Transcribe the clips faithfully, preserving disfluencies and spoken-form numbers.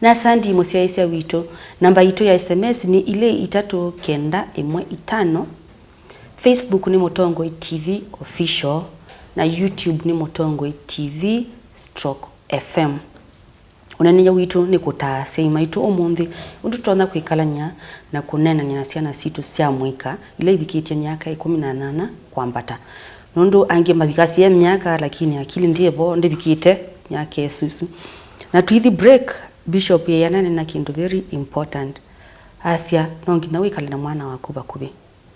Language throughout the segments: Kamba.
Na asandi mũsyaĩĩsya witũ. Namba yitũ ya S M S nĩ ilĩ itatũ kenda ĩmwe itano. Facebook nĩ Mũtongoi T V Official, na YouTube nĩ Mũtongoi T V stroke F M. Ũneenany'a witũ nĩ kũtaa asyai maitũ ũmũnthĩ ũndũ tũtonya kwĩkalany'a na kũneenany'a na syana sitũ sya mũika ila ivikĩtye myaka ĩkũmi na nyanya kwambata. Nũndũ angĩ mavikasya myaka, lakini akili ndĩ vo, ndĩvikĩte myaka ĩsu ĩsu. Na tũithi break, Bishop eanane na kĩndũ very important. Asya, no nginya wĩkale na mwana waku vakuvĩ.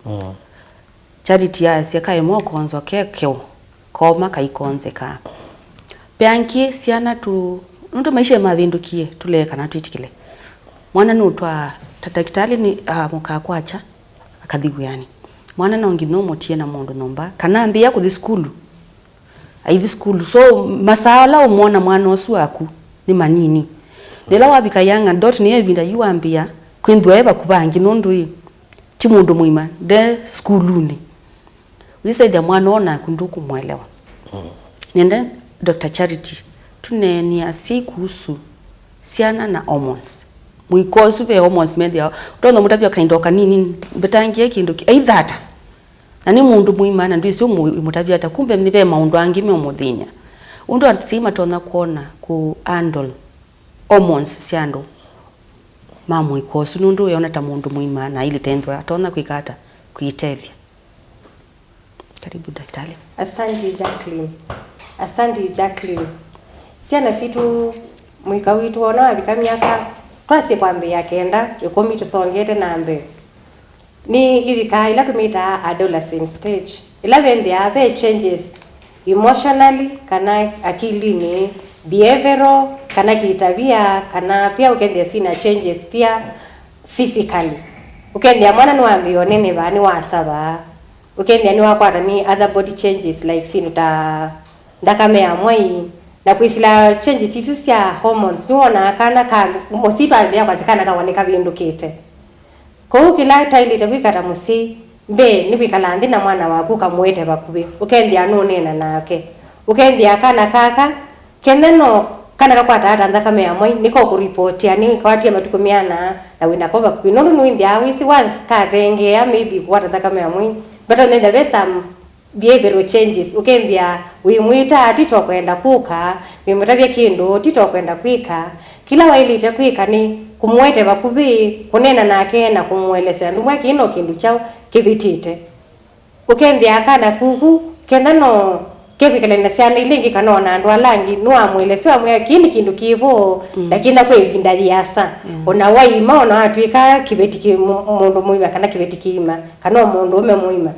Mm. Charity asya, kaĩ mokonzo ke keũ, koma kaikonzeka. Pe angĩ syana tu, nũndũ maisha mavĩndũkie, tũlee kana twĩtĩkĩle. Mwana nũtwaa, ta ndakĩtalĩ nĩ amũkaa kwakya, akathi wĩanĩ. Mwana no nginya ũmũtie na mũndũ nyũmba, kana ambĩĩa kũthi sukulu. Aithi sukulu. So, masaa ala ũmwona mwana ũsu waku nĩ manini. Na ĩla wavika young adult, nĩyo ĩvinda yu wambĩĩa kwĩnthwa e vakuva angĩ, nũndũ ĩ, ti mũndũ mũima, nde sukulunĩ. Wĩsethya mwana ũũ naku ndũkũmũelewa. Mm. Nĩenda Doctor Charity, tũneenie asyai kuhusu syana na hormones. Mũika ũsu ve hormones methĩawa, ũtonya mũtavya kaindo kanini, mbetangĩe kĩndũ ki-, aithata. Na nĩ mũndũ mũima, na ndwĩsĩ ũmũ-, ũmũtavya ata. Kumbe nĩ ve maũndũ angĩ meũmũthĩny'a. Ũndũ asyai matonya kwona kũ handle hormones sya andũ ma mũika ũsu, nũndũ weona ta mũndũ mũima na ailĩte nthwa, atonya kwĩka ata kwĩtethya? Karibu, daktari. Asante, Jacqueline. Asante, Jacqueline. Syana sitũ, mũika witũ wona wavika myaka, twasye kwambĩĩa kenda, ĩkũmi tũsongete na mbee. Nĩ ivikaa ila tũmĩtaa adolescent stage, ila venthĩaa ve changes emotionally, kana akilinĩ, behavioral, kana kĩtavia, kana pia ũkethĩa sina changes pia physically. Ũkethĩa mwana nĩwambĩĩa ũneneva, nĩwasava, ũkethĩa nĩwakwata nĩ other body changes, like syĩndũ ta nthakame ya mwai, na kwĩsĩla changes isu sya hormones, nĩwonaa kana ka mũsyĩ twambĩĩa kwasya kana kawa nĩkavĩndũkĩte. Kwoou kĩla twaĩlĩte kwĩka ta mũsyĩ, mbee, nĩ kwĩkala nthĩ na mwana waku, ũkamũete vakuvĩ, ũkethĩa nũneena nake. Ũkethĩa kana kaka, kenda no kana kakwataa ata nthakame ya mwai, nĩkokũripotia nĩkwatie matukũ meana na wĩ nako vakuvĩ. Nũndũ nĩwĩthĩaa wĩsĩ once kathengeea, maybe kũkwata nthakame ya mwai, but ũnethĩa ve some behavioral changes, ũkethĩa wĩmwĩta ti tokwenda kũka, wĩmũtavya kĩndũ ti tokwenda kwĩka. Kĩla waĩlĩte kwĩka nĩ kũmũete vakuvĩ, kũneena nake na kũmũelesya ndũmwa kĩĩ no kĩndũ kyaũ kĩvĩtĩte. Ũkethĩa kana kuku kenda no kekwĩkalany'a na syana ila ingĩ kana ona andũ ala angĩ, nĩwamũelesya, wamwĩa kĩĩ nĩ kĩndũ kĩvo, mm, na kĩna kwa ĩvinda yĩasa. Mm. Ona waima, ona watw'ĩka kĩveti kĩ mũ-, mũndũ mũima kana kĩveti kĩima, kana o mũndũũme mũima,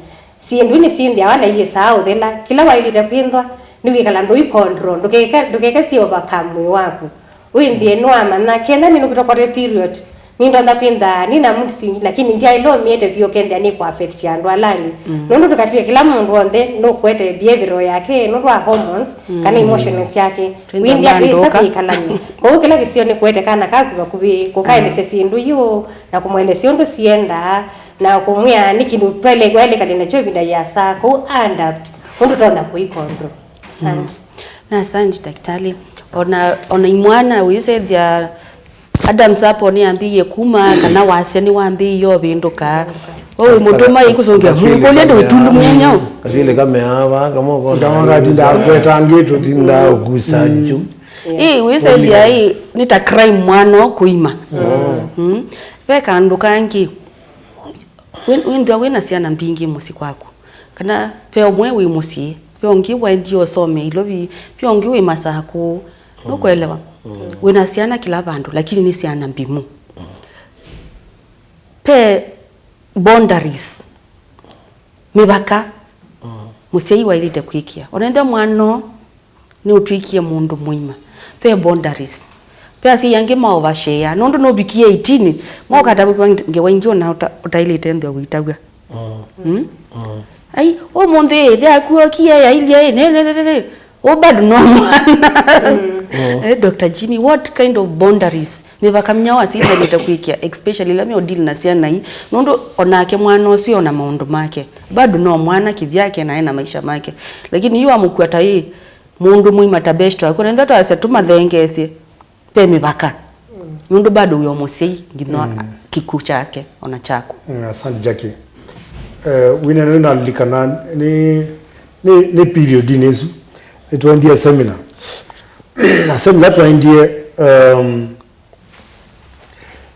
syĩndũ nĩsyĩnthĩawa na iyĩsaa ũthela. Kĩla waĩlĩte kwĩthwa nĩ kwĩkala ndũi control, ndũkeke, ndũkeke syĩ overcome mwĩĩ waku. Wĩnthĩe nĩwamanya, kenda nĩnũkĩtwa kwate period, nĩndonya kwĩntha nĩna mood swing, lakini ndyaĩle ũmĩete vyũ, ũkethĩa nĩkũ affect andũ ala angĩ. Mm. Nũndũ ndũkatw'ĩke kĩla mũndũ onthe nũkwete behavioral yake nũndũ wa hormones, mm, kana emotions syake. Twĩntha wĩnthĩa ndwĩsa andũka kwĩkalany'a. Kwoou kĩla kĩseo nĩ kũete kana kaku vakuvĩ, kũkaelesya, mm, syĩndũ yu, na kũmũelesya ũndũ syendaa, na kũmwĩa nĩ kĩndũ twaĩle, waĩle kalĩ nakyo ĩvinda yĩasa, kwoou adapt ũndũ ũtonya kũi control. Asante. Mm. Na asante, daktari. Ona, ona imwana ũisethya Adam's apple nĩyambĩĩe kuma, kana wasya nĩwambĩĩe ũvĩndũka. We wĩ mũtũma ĩkũsũngĩa mũikũlya ndĩ ũtundu mũnyanyaũ. Kasilĩ kameava, kama ũkonda. Ndawakatinda kwetangĩtũ tinda ũkusa nju. Ĩ, wĩsethya ĩ, nĩ ta crime mwana ũkũima. Mm. Mm. Ve kandũ kangĩ. Wĩ-, wĩnthwa wĩna syana mbingĩ mũsyĩ kwaku. Kana ve ũmwe wĩ mũsyĩ, ve ũngĩ waendie ũsome Ilovi, ve ũngĩ wĩ Masakũ. Mm. Nũkũelewa? Mm. Wĩna syana kĩla vandũ, lakini nĩ syana mbimu. Mm. Ve boundaries, mĩvaka, mm, mũsyai waĩlĩte kwĩkĩa. Onethwa mwana nĩũtw'ĩkie mũndũ mũima. Ve boundaries. Ve asyai angĩ ma overshare. Nũndũ nũvikie eighteen, mokatavw'a ngewa ingĩ ona ũta-, ũtaĩlĩte nthĩ ũitavw'a. Mm. Mm? Mm. Ai, ũmũnthĩ ĩthe aku okie, ailyĩ, ne, ne, ne, ne, ne. Ũ bado no mwana. Mm. Eh, Doctor Jimmy, what kind of boundaries? Mĩvaka myaũ asyai maĩlĩte kwĩkĩa, especially ĩla meũdeal na syana ii? Nũndũ onake mwana ũsu ona maũndũ make. Bado no mwana kĩvyake na ena maisha make. Lakini yu amũkua ta ĩ, mũndũ mũima ta best waku, na ĩndĩ twasya tũmathengeesye, ve mĩvaka. Mm. Nũndũ bado wĩ o mũsyai nginya kĩkw'ũ kyake ona kyaku. Mm, asante Jackie. Eh, wĩna nĩnalikana nĩ, nĩ, nĩ period-inĩ ĩsu nĩtwaendie seminar. Na seminar twaendie, um,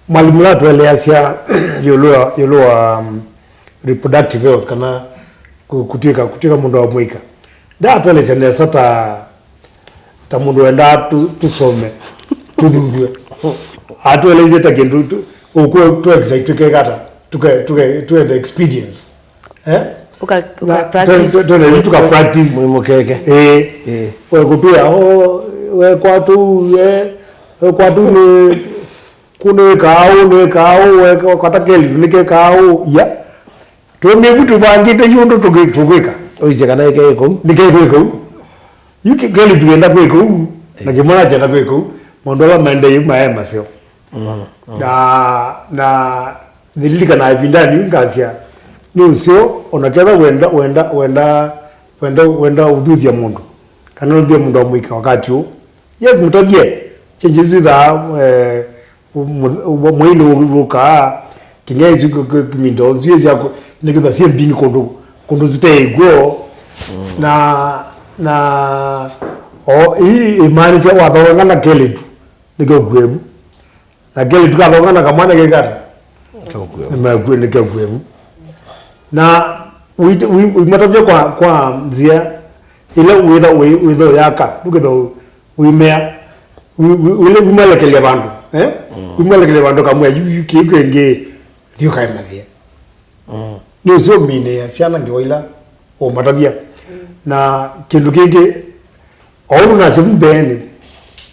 mwalimu ũla atũeleasya ĩũlũ wa, ĩũlũ wa, um, reproductive health, kana kũ-, kũtw'ĩka, kũtw'ĩka mũndũ wa mũika. Ndaatũelesya nesa ta, ta mũndũ wendaa tũ-, tũsome, tũthuthw'e. Atũeleisye ta kĩndũ tũ-, ũkw'o tũ excite twĩkeka ata, tũke-, tũke-, twende experience. Eh? Ũka, ũka Na, practice. Twe-, twe-, twende tuka practice. Mwĩ mũkeke. Eh. Eh. We kũtwĩa, oh, we kwatu, eh, we kwatu nĩ, kũ nĩ kaũ, nĩ kaũ, we kwata keli, nĩ ke kaũ, ya. Tũmĩvu tũvangĩte yu ũndũ tũkwĩ-, tũkwĩka. Ũisye kana ĩke ĩkũu. Nĩkĩ kwĩka ũu? Yu kĩ-, kelĩ tũkenda kwĩka ũu, na kĩmwana kyenda kwĩka ũu, maũndũ ala maendee yu mayaĩ maseo. Mm, mm. Na, na nĩlilikana ĩvindanĩ yu ngasya, nĩ ũseo, ona ketha wenda, wenda, wenda, wenda, wenda ũthuthya mũndũ, kana ũthuthya mũndũ wa mũika wakati ũũ. Yes, mũtavye, changes ithaa, eh, Mwaini ũvũkaa kĩng'ei kĩminda ũsu ĩsya nĩkĩtha syĩ mbingĩ kũndũ, kũndũ siteĩ kw'o. Na, na o ii ĩmaanisya wathooanga na kelĩtu nĩkyo kuevu, na kelĩtu kathooanga na kamwana kekata nĩkyo kuevu. Na ũimatavya kwa, kwa nzĩa ĩla wĩtha wĩtha ũyaka ndũkĩtha Wĩmea, wĩ-, wĩ-, wĩle wĩmwelekelya vandũ, eh? Mm. Wĩmwelekelya vandũ kamwe, yu, yu, kĩu kĩngĩ, thiĩ ũkaĩmathĩa. Mm. Nĩ ũseo ũminĩĩa syana ngewa ila ũmatavya. Mm. Na kĩndũ kĩngĩ, o ũndũ nasya vu mbeenĩ,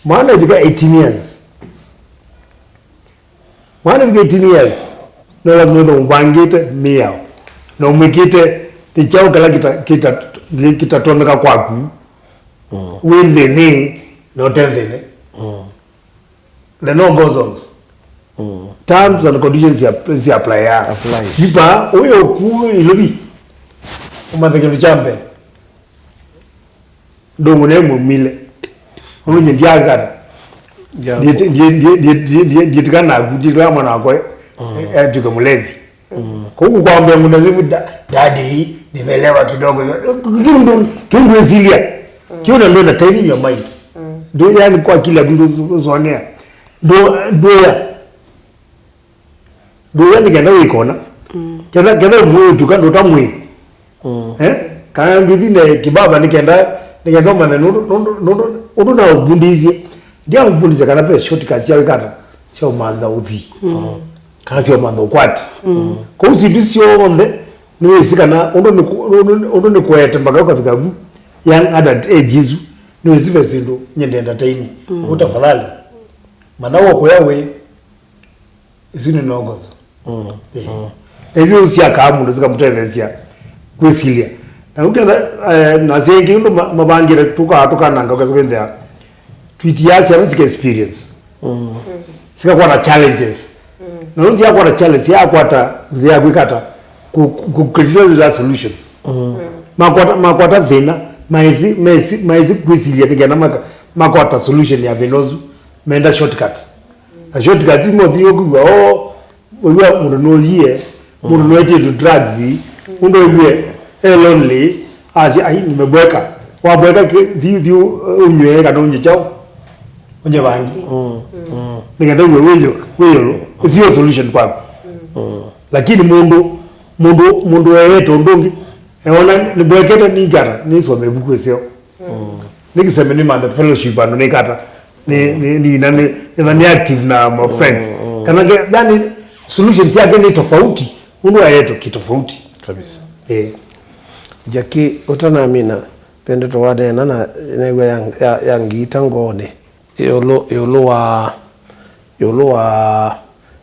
mwana ĩvika eighteen years. Mwana ĩvika eighteen years, no lazima wĩthwe ũvangĩte mĩao. Na ũmwĩkĩte nĩ kyaũ kĩla kita-, kita-, kĩtatonyeka kwaku. Mm. Wĩ nthĩnĩ, na ũte nthĩnĩ. Mm. The no go zones. Mm. Terms and conditions ya, si apply ya. Apply. Ipa, ũyũ ku iluvi. Ũmathe kĩndũ kya mbee. Ndũngũ naĩ mũmile. Ũndũ nye ndiakana. Ndiaku- Ndiĩ-, ndiĩ-, ndiĩ-, ndiĩ-, ndiĩ-, ndiĩ-, ndiĩtĩkana naku, ndiĩtĩkana mwana wakwa, mm, eh, atuĩke mũlevi. Mm. Kũu kwambĩa ngũna simu, da-, daddy, nimelewa kidogo. Kĩu ndũ-, kĩu ndwĩsilia. Mm. Kĩu na ndwenda time in your mind. Mm. Ndũ-, yani kwa akili yaku ndũ-, ndũsonea. Ndũ-, ndũya. Ndũya nĩ kenda wĩkona. Mm. Ketha, ketha mwĩĩtu ka ndũta mwĩĩ. Mm. Eh? Kana ndũthi ne kĩbaba nĩ kenda, nĩ kenda ũmanye nũndũ, nũndũ, nũndũ, ũndũ na ũvundĩisye. Ndia ũvundĩsya kana ve shortcuts sya wĩkata, sya ũmantha ũthi. Mm. Kana sya ũmantha ũkwati. Mm. Kwoou syĩndũ syonthe, nĩwĩsĩ kana ũndũ nĩ kũ-, ũndũ, ũndũ nĩ kũete mpaka ũkavika vu. Young adult age isu, nĩwĩsĩ ve syĩndũ nyendenda taini. Mm. Ũu tafadhali. Manya wokũya wĩ. Isu nĩ nongoso. Mm. Eh. Mm. Na isu syakaa mũndũ sikamũtetheesya kwĩsilya. Na ũketha, eh, na syĩngĩ ũndũ ma-, mavangĩte tũkaa tũkananga ũkesa kwĩthĩa twĩtiaa syana sika experience. Mm. Sikakwata challenges. Mm. Na ũndũ syakwata challenge, syakwata nzĩa ya kwĩkata ku-, ku-, ku-, create solutions. Mm. Makwata, makwata thĩna, maĩsĩ, maĩsĩ, maĩsĩ kwĩsilya nĩ kenda maka-, makwata solution ya thĩna ũsu, menda shortcuts. Na shortcuts mothi ũkwĩw'a, oh, wĩw'a mũndũ nũyie, mũndũ nũetie tu drugs, mũndũ wĩw'e e lonely, asya, "Ai, nimebweka." Wabweka ki-, thi, thi u-, unywe kana unye chao, unye vangi. Mm, mm. Nĩkenda wĩw'e wĩyo, wĩyo, sio solution kwaku. Mm. Lakini mũndũ, mũndũ, mũndũ eete ũndũ ũngĩ, eona nĩbwekete ningata, nisome ibuku ĩseo. Mm. Nĩkĩseme nĩmanthe fellowship andũ nĩkata. Nĩ, nĩ, nĩ, na nĩ, nĩ, na nĩ active na my friends. Mm, mm. Kana ke, yani, solutions yake nĩ tofauti. Mũndũ ayeto kitofauti. Kabisa. Eh. Jackie, ũtanamina, ve ndeto waneena na new'a ya, ya, ya ngiita ngoonĩ. Ĩũlũ, ĩũlũ wa, ĩũlũ wa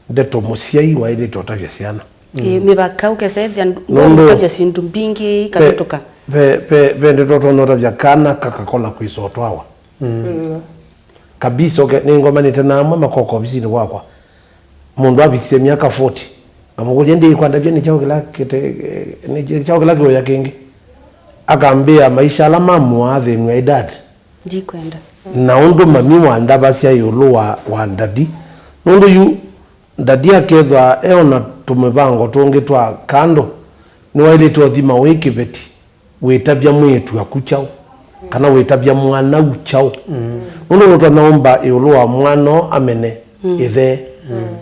ndeto mũsyai waĩlĩte ũtavya syana. Ĩ, mĩvaka ũkesa ĩthĩa ndũ-, nũndũ ndũkũtavya syĩndũ mbingĩ ve, ikavĩtũka. Ve, ve, ve ndeto ũtonya ũtavya kana kakakola kwĩsa ũtwawa. Mm. Mm. Kabisa, okay, nĩngomanĩte na amwe makoko ovisinĩ wakwa. Mũndũ avikisye myaka forty. Ngamũkũlya, "Ndĩkwandavya nĩ kyaũ kĩla kĩte-, nĩ kyaũ kĩla kĩũya kĩngĩ?" Akambĩa maisha ala mamũaa thĩnw'a ĩ dad. Ndikwenda. Na ũndũ mami wandavasya ĩũlũ wa, wa ndadi, Nũndũ yu ndadi akethwa eona tũmĩvango tũngĩ twa kando, nĩwaĩlĩte ũthima wĩ kĩveti, wĩtavya mwĩĩtu aku kyaũ, kana wĩtavya mwanau kyaũ. Nũndũ nũtonya ũmba ĩũlũ wa mwana amene ĩthe,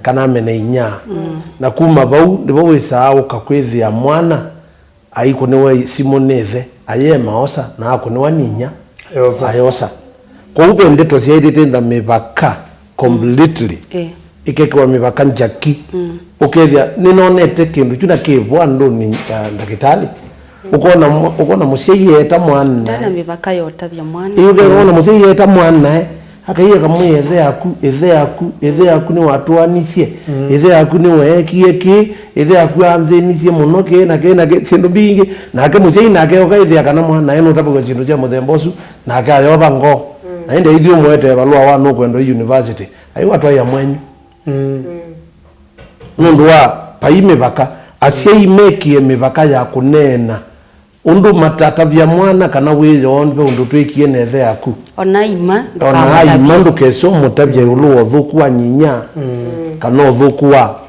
kana amene inya. Na kuma vau nĩvo wĩsaa ũka kwĩthĩa mwana aikũnĩwa simũ nĩ ĩthe, ayema osa, na akũnĩwa nĩ inya, ayosa. Kwoou ve ndeto syaĩlĩte na mĩvaka completely, ĩkekĩwa mĩvaka njaki. Ũkethĩa nĩnonete kĩndũ kyu na kĩvo andũnĩ, uh, ndakĩtalĩ. Ũkona mwa- ũkona mũsyai eeta mwana, ndana mĩvaka ya ũtavya mwana. Ĩũkona mũsyai eeta mwanae, akaiya kamwĩa, ĩthe yaku, ĩthe yaku, ĩthe yaku nĩwatũanisye, ĩthe yaku nĩweekie kĩĩ, ĩthe yaku anthĩnisye mũno kĩĩ na kĩĩ na kĩĩ, syĩndũ mbingĩ. Nake mũsyai nake ũkaĩthĩa kana mwanae nũtavaw'a syĩndũ sya mũthemba ũsu, nake ayova ngoo. Na ĩndĩ ithyĩ ũmũetee valũa wa nũkwenda university, aiwa twaĩa mwenyu. Nũndũ wa vai mĩvaka, asyai mekĩe mĩvaka ya kũneena ũndũ matatavya mwana kana wĩoo ve ũndũ twĩkie na ĩthe yaku. Ona ima, ona aima ndũkamũtavye. Ndũkese ũmũtavya ĩũlũ wa ũthũku wa nyinya, kana ũthũku wa,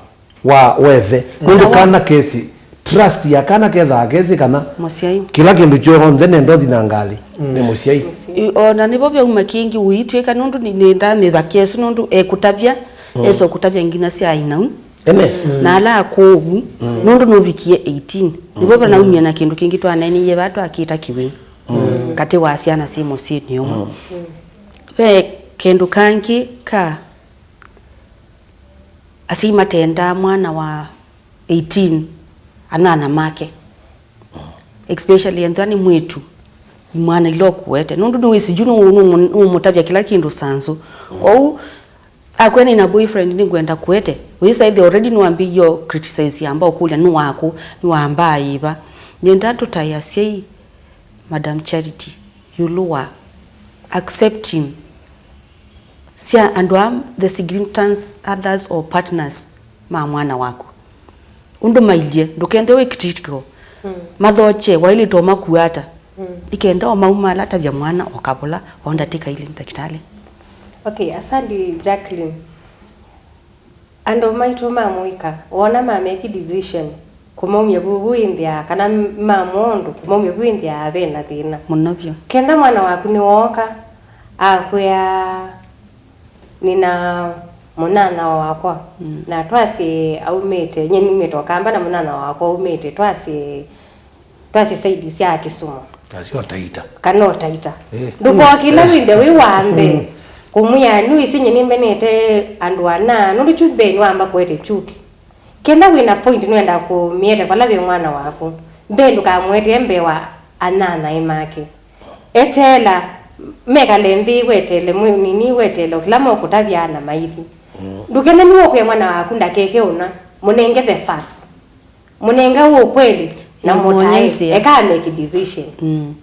wa wethe. Nũndũ kana kesi, trust ya kana kethaa kesi kana mũsyai, kĩla kĩndũ kyonthe nenda ũthi na ngalĩ nĩ mũsyai. Ĩ, ona nĩvo vyauma kĩngĩ ũitw'ĩka nũndũ nĩ- nĩndaa mĩvaka ĩsu nũndũ ekũtavya, esa ũkũtavya nginya sya ainau. Ene. Na ala akũũ, nũndũ nũvikie eighteen. Nĩvo vanaumie na kĩndũ kĩngĩ twaneeneie vaa twakĩta kĩwĩu katĩ wa syana syĩ mũsyĩnĩ ũmwe. Ve kĩndũ kangĩ ka asyai matendaa mwana wa eighteen anyanya make, especially ethĩwa nĩ mwĩĩtu, mwana ila ũkũete, nũndũ nĩwĩsĩ yu nũ- nũ- nũmũtavya kĩla kĩndũ sanzu. Kwoou akwĩa nĩ na boyfriend nĩngwenda kũete, wĩsa ĩthĩ already nĩwambĩie criticize, yamba ũkũlya nĩ waku, nĩ wa mbaa yĩva. Nyendaa tũtae asyai, Madam Charity, ĩũlũ wa accepting sya andũ a the significant others or partners ma mwana waku. Ũndũ mailye, ndũkethĩwe wĩ critical. Mathokye, waĩlĩte ũmakua ata? Nĩ kenda o mauma ala, tavya mwana o kavola, o ndatĩka ilĩ, ndakĩtalĩ. Okay, asante Jacqueline. Andũ maitũ ma mũika, wona ma make decision kũmaumya vu, vu ĩnthĩaa, kana ma mondo kũmaumya vu ĩnthĩaa ve na thĩna. Mũno vyũ. Kenda mwana waku nĩwooka, akwĩa, "Nĩna mũnyanya wakwa, na twasye aumĩte, nyie numĩte Ũkamba na mũnyanya wakwa aumĩte, twasye, twasye saidi sya Kisumu." Twasye o Taita. Kana o Taita. Eh. Ndũkokĩla wĩnthe wĩ wa mbee. Kũmwĩa, "Nĩwĩsĩ nyie nĩmbenete andũ ana," nũndũ kyu mbee nĩwamba kũete chuki. Kenda wĩna point nũenda kũmĩete vala ve mwana waku, mbee ndũkamũetee mbee wa anyanyae make. Eteela, mekale nthĩ, wetele mwĩ- nini, wetele o kĩla mokũtavya na maithi. Ndũkene nĩwũkwĩa mwana waku ndakeke ũna, mũnenge the facts. Mũnenge ũkweli na mũtae, eka make decision.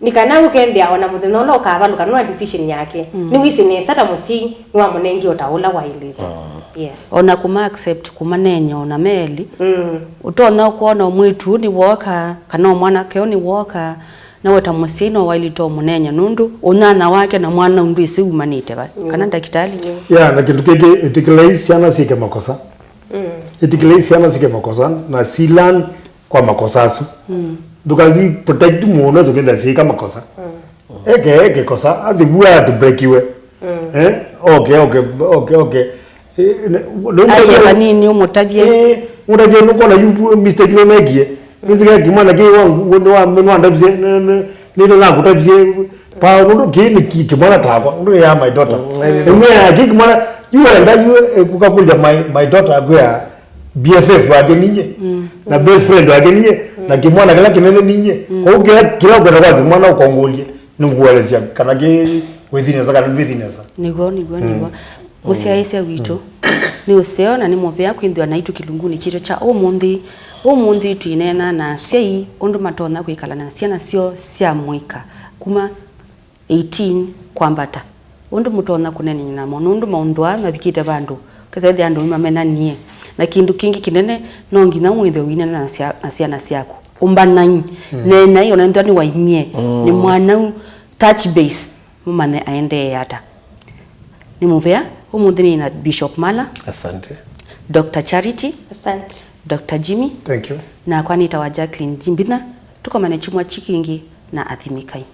Nĩ kana ũkethĩa ona mũthenya ũla ũkavalũka nũa decision yake. Nĩwĩsĩ nesa ta mũsyai nĩwamũnengie o ta ũla waĩlĩte. Yes. Ona kũma accept, kũmaneeny'a ona meli. Ũtonya kwona o mwĩĩtu ũũ nĩwooka, kana o mwanake ũũ nĩwooka, nawe ta mũsyai no waĩlĩte ũmũneeny'a, nũndũ ũnyanya wake na mwana ũũ ndwĩsĩ umanĩte va. Kana ndakĩtalĩ. Ya, na kĩndũ kĩngĩ, ĩtĩkĩlai syana syĩke makosa. Ĩtĩkĩlai syana syĩke makosa, na si learn kwa makosa asu. Ndũkazi protect mũndũ asu kenda syĩka makosa. Eke, eke kosa, athi vua atubrekiwe. Eh? Okay, okay, okay, okay. Eh, ne- ne- Aye vanini ũmũtavye. Eh, ũtavye nũkona yu mistake nĩnekie. Nĩsika kĩmwana kĩ wangu, nĩ wa, nĩ wa ndavise, nĩ, nĩ, nĩ nakũtavise. Pa nũndũ kĩĩ nĩ ki- kĩmwana takwa, nũndũ ya my daughter. Ĩmwe ya kĩ kĩmwana, yu enda yu, eh, kũkakũlya my, my daughter akwĩa B F F wake niye, na best friend wake niye, na kĩmwana kĩla kĩnene niye. Kwoou kĩla, kĩla ũkwenda kwa kĩmwana ũkongũlye, nĩngũelesya kana kĩ wĩthi nesa kana ndwĩthi nesa. Nĩw'o, nĩw'o, nĩw'o. Mũsyaĩĩsya witũ, nĩ ũseo na nĩ mũvea kwĩnthĩwa naitũ kĩlungunĩ kitũ kya ũmũnthĩ. Ũmũnthĩ twĩneena na asyai ũndũ matonya kwĩkala na syana syoo sya mũika kuma eighteen kwambata. Ũndũ mũtonya kũneenany'a namo, nũndũ maũndũ aa mavikĩte vandũ, kesa ĩthĩa andũ nĩmamenanie. Na kĩndũ kĩngĩ kĩnene, no nginya wĩthwe wĩneena na sya- na syana syaku. Ũmbanai, neenai, ona ethĩwa nĩwaimie, nĩ mwanau, touch base, mũmanye aendee ata. Nĩ mũvea. Ũmũnthĩ nĩ na Bishop Mala, Asante. Doctor Charity, Asante. Doctor Jimmy, Thank you. Nakwa nĩtawa Jacqueline Jimbinya. Tũkomane kyumwa kĩngĩ na athimikai.